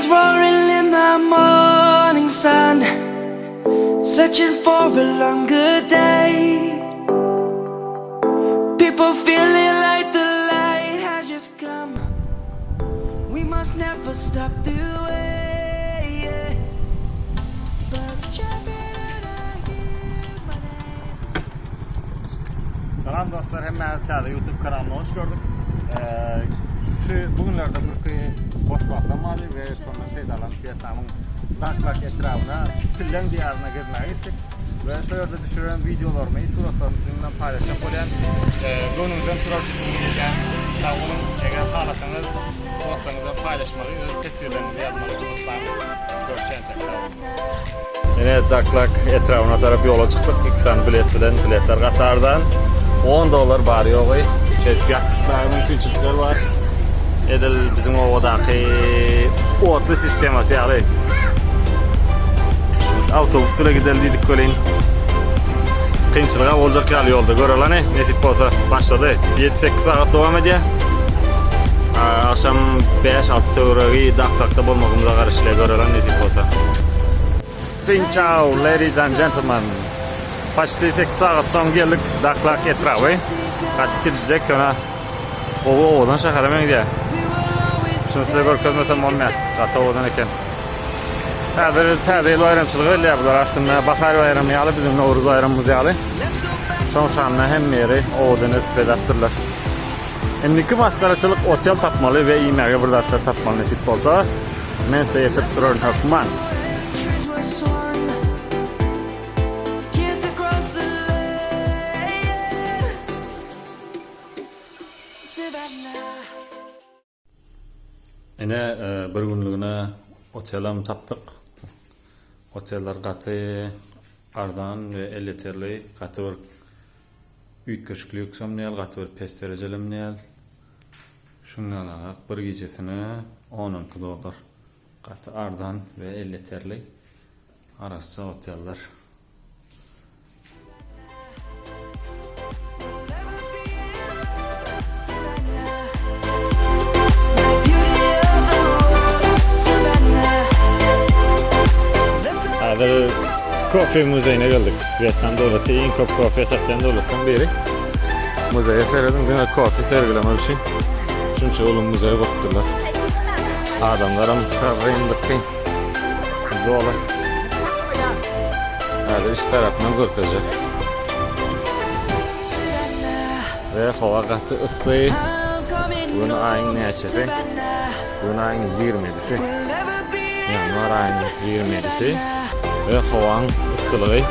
Lions roaring in the morning sun, searching for a longer day. People feeling like the light has just come. We must never stop the way. Yeah. Birds chirping and I hear my name. Salam dostlar, hemmäňizi täze YouTube kanalyma hoş gördük. Ee, şu bugünlerde birki boş wagtym bardy we şondan peýdalanyp Wýetnamyň Daklak etrabyna, Pilleň diýaryna gezmäge gitdik. We şo ýerde düşüren wideolarymy, suratlarymy siziň bilen paýlaşjak bolýan. Ee, göwnüňizden turar umyt edýän. Sag boluň, eger halasaňyz dostlaryňyz bilen paýlaşmagy, öz teswirleriňizi ýazmagy unutmaň. Görüşýänçäk sag boluň. Ine Daklak etrabyna tarap ýola çykdyk. Iki sany bilet bilen, biletler gaty arzan. 10 dollar bary ýogy. Şeýdip ýatyp gitmäge mümkinçilikler bar. Edil biziň obadaky otly sistemasy ýaly. Şu awtobus bilen gideli diýdik welin. Kynçylyga boljak ýaly ýolda görelani, nesip bolsa başlady. 7-8 sagat dowam edýär. Agşam 5-6 töweregi Daklakda bolmagymyza garaşylýar görelani nesip bolsa. Sin chao ladies and gentlemen. Paçti 8 sagat soň geldik Daklak etraby. Gaty kiçijek ýöne gowy owadan şähere meňzeýär. Şuny size görkezmesem bolmaýar. Gaty owadan eken. Häzir täze ýyl baýramçylygy gelýär bular aslynda bahar baýramy ýaly biziň Nowruz baýramymyz ýaly. Şoň şanyna hemme ýeri owadan edip bezäpdirler. Indiki masgaraçylyk otel tapmaly we iýmäge bir zatlar tapmaly nesip bolsa. Men size ýetirip duraryn hökman. Ine bir günlügine otelam tapdyk. Oteller gaty arzan we elýeterli, gaty bir üýtgeşik lýuksam däl, gaty bir pes derejelem däl. Şundanagak bir gijesine on-on iki dollar. Gaty arzan we elýeterli arassa oteller. Häzir kofe muzeýine geldik. Wýetnam döwleti iň köp kofe satýan döwletleriň biri. Muzeýe serediň, diňe kofe sergilemek üçin şunça uly muzeý gurupdyrlar. Adamlaram hyryn-dykyn. Doly. Häzir iç tarapyndan görkezjek. We howa gaty yssy. Gün aýyň näçesi? Gün aýyň 27-si. Ýanwar aýynyň 27-si. We howaň yssylygy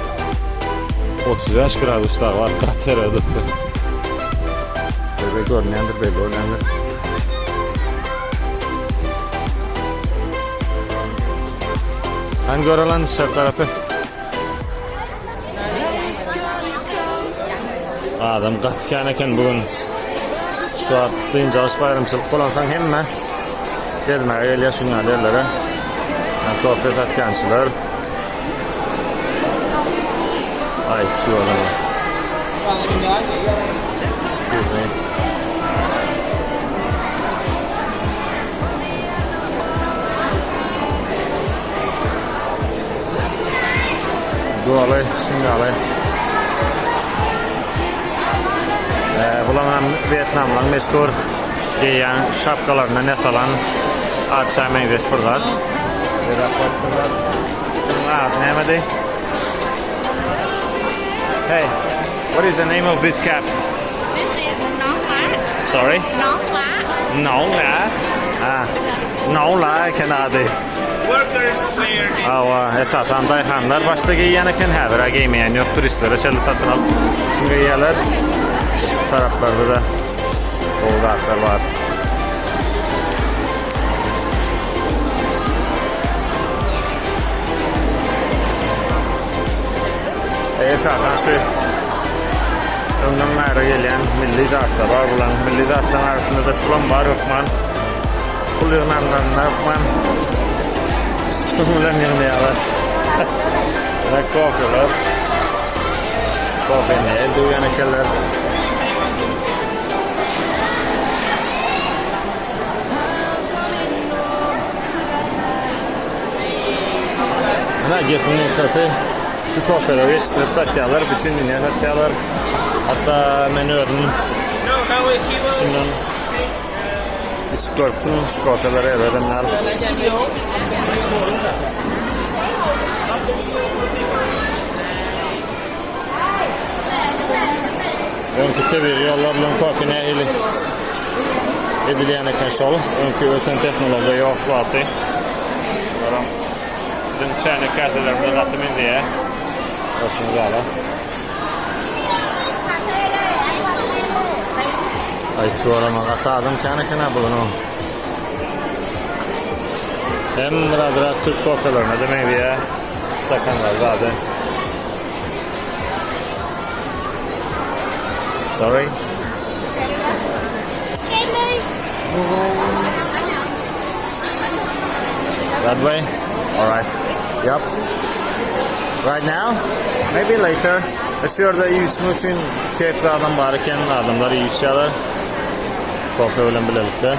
35 gradus dagy bar. Gaty erbet yssy. Size görünýändir, belli bolýandyr. Hany görelim şer tarapy. Adam gaty kän eken bugün. Şu wagt dynç alyş baýramçylyk bolansoň hemme gezmäge gelýär şuň ýaly ýerlere. Kofe satýançylar. Aý, tüweleme. Excuse me. Doly, şuňňaly. Bular hem Wýetnamlaryň meşhur geýýän şapkalaryndan ýasalan arça meňzeş bir zat. Şunuň ady nämedi? Hey, what is the name of this cap? This is nón lá. Sorry? Nón lá. Nón lá? Ah, nón lá eken ady. Hawa, esasan daýhanlar başda geýýän eken, häzir-ä geýmeýän ýok, turistlere şeýle satyn alyp geýýärler. Bu taraplarda-da gowy zatlar bar. Esasan şu öňden bäri gelýän milli zatlar bar bularyň. Milli zatlaryň arasynda-da şulam bar hökman. Pul ýygnanlarynda hökman şuň bilen ýygnaýarlar. Ve kofeler. Kofeni el döwýän ekenler. Gepiň gysgasy, şu kofeleri ýetişdirip satýarlar, bütin dünýä satýarlar. Hatda men özüm şundan içip görüpdim, şu kofeleri erbedem däl. Öňki tebigy ýollar bilen kofe nähili edilýän eken şol. Öňki ösen tehnologiýa ýok wagty. Bularam biziň çäýnek käselerimize gaty meňzeýär. Görşüňiz ýaly. Aý tüweleme gaty adam kän eken-ä bu günüň. Hem birazrak türk kofelerine-de meňzeýär. Stakanlar zady. Sorry. That way? All right. Yep. Right now? Maybe later. Şu ýerde iýip içmek üçin keyfli adam bar eken, adamlar iýip içýärler. Kofe bilen bilelikde.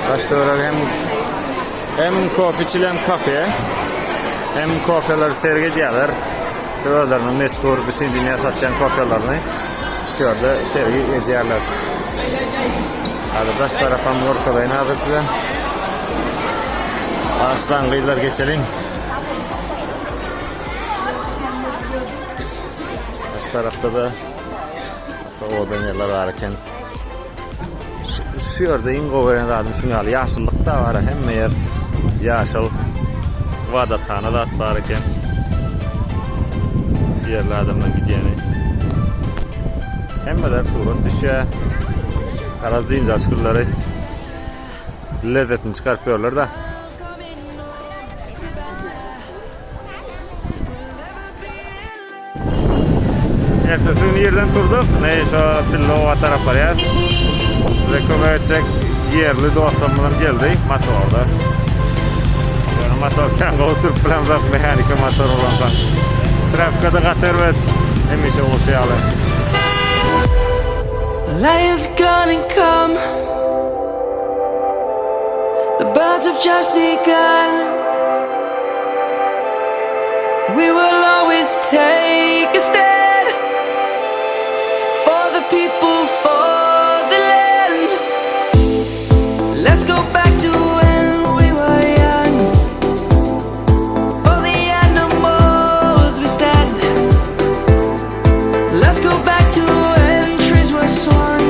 Daş töweregi hem Hem kofe içilen kafe, hem kofeleri sergi edýärler. Şu özleriniň meşhur bütin dünýä satýan kofelerini şu ýerde sergi edýärler. Hadi daş tarapam görkezeýin hazir size. Başlaň gyzlar geçeliň. Daş tarapda da owadan ýerler bar eken. Şu ýerde iň gowy gören zadym şuň ýaly ýaşyllyk da bar hemme ýer ýaşyl. Ybadathana zat bar eken. Ýerli adamlaryň gidýäni. Hemmeler surat düşýär. Garaz dynç alyş günleri lezzetini çykaryp ýörler da. Ertesi gün irden turduk. Ne şo Pillowa tarap barýas. Bize kömek etjek ýerli dostlarymyzam geldi motorda. Ýöne motor kän gowy sürüp bilemzok, mehaniki motor bolansoň. Trafikada gaty erbet, hemişe bolşy ýaly. Light is gonna come. The birds have just begun. We will always take a stand for the people, for the land. Let's go back to when we were young. For the animals we stand. Let's go back to when trees were swung.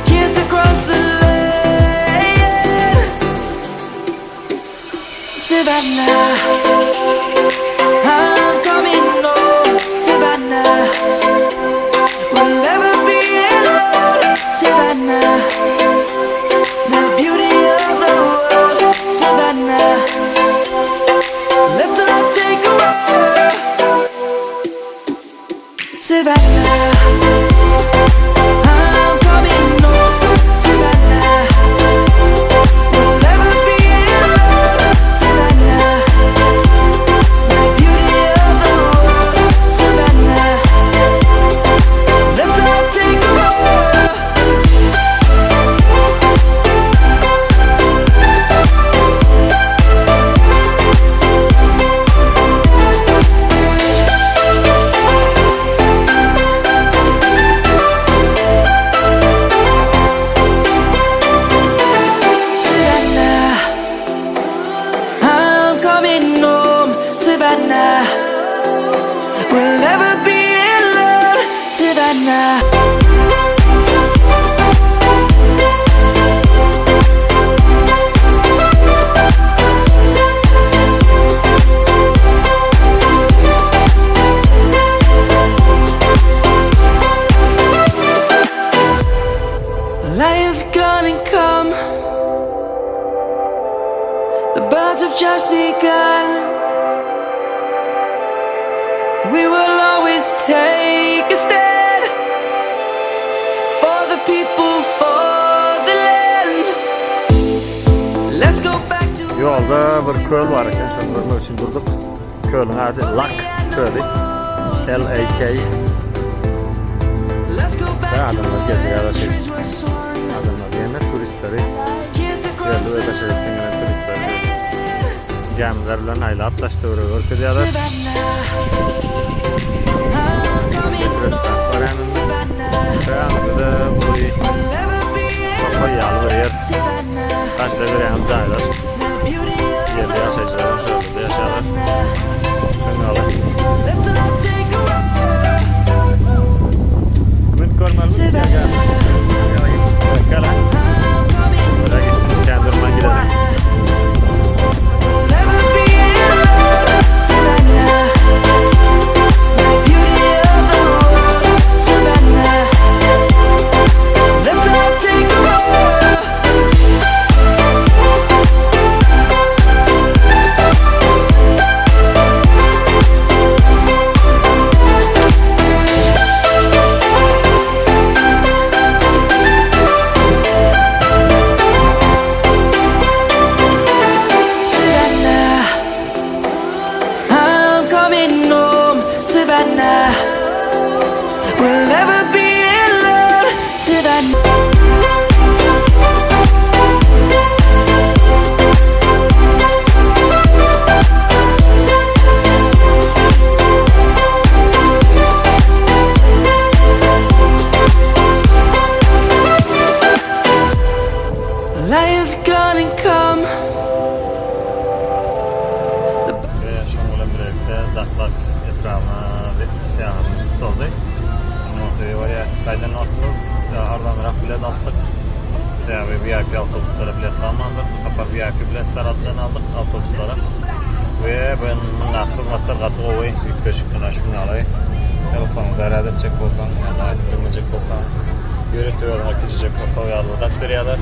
Kids across the land. Savannah, I'm coming home. Savannah, we'll never be alone. Savannah, the beauty of the world. Savannah, let's all take a walk. Savannah, I'm coming home. Savannah, we'll never be alone. Savannah, the beauty of the world. Savannah, let's all take a walk. Savannah, I'm coming home. Savannah, we'll never be alone. Savannah. Light is gonna come. The birds have just begun. We will always take a stand for the people, for the land. Let's go back to Ýolda bir köl bar eken, şony görmek üçin durduk. Kölüň ady Lak köli. L-A-K. Let's go back to Adamlar geldi when ýaraşyk. trees were swung. Adamlar ýene turistleri. Kids across Ýerli we the daşary ýurtdan gelen turistler. land. Gämiler bilen aýlap daş-töweregi görkezýärler. Savannah, I'm coming Kiçijek restoran bar ýanynda. Savannah, Ýanynda-da uly we'll never be tokaý ýaly bir ýer. Savannah, Daşda görýäňiz jaýlar. the beauty of Ýerli ýaşaýjylar hem şo ýerde ýaşaýarlar. Savannah. Şonuň ýaly. Let's all take a walk. Münüp görmelimi? Savannah, Gel ha. I'm coming Böyle gitsin. Kendi durman gidelim. We'll never be alone. Savannah, the beauty of the world. Savannah, let's all take a walk. Savannah, I'm coming home. Savannah, we'll never be alone. Savannah. Light is gonna come. Ve şonuň bilen birlikde Dahlak etrabyna syýahatymyz gutardy. Ondan soň barýa Skydan wagtymyz arzanrak bilet aldyk. Sebäbi VIP awtobuslara bilet galmandyr. Bu sapar VIP biletler adyndan aldyk awtobuslara. We bu mundaky hyzmatlar gaty gowy. Üýtgeşik ynha şuň ýaly. Telefonyňy zarýad etjek bolsaň, ýa-da aýdyp bilmejek bolsaň, ýörite özüňe kiçijek otag ýaly zat berýärler.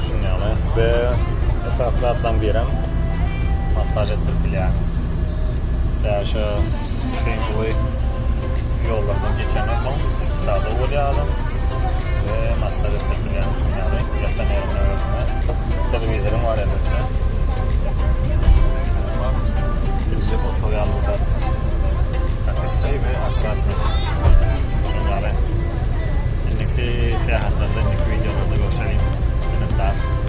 Şuň ýaly. We esasy zatlaryň birem massaž etdirip bilýäň. Ýa şu kyn uly ýollardan geçenden soň dagy bolýar adam we massaž etdirip bilýäň şuň ýaly ýatan ýeriňde özüňe. Telewizoryň bar elbetde. Telewizoryň bar. Kiçijek otag ýaly bir zat. Gaty kiçi we akkuratny. Şuň ýaly. Indiki syýahatlarda, indiki wideolarda görşeliň. Minnetdar.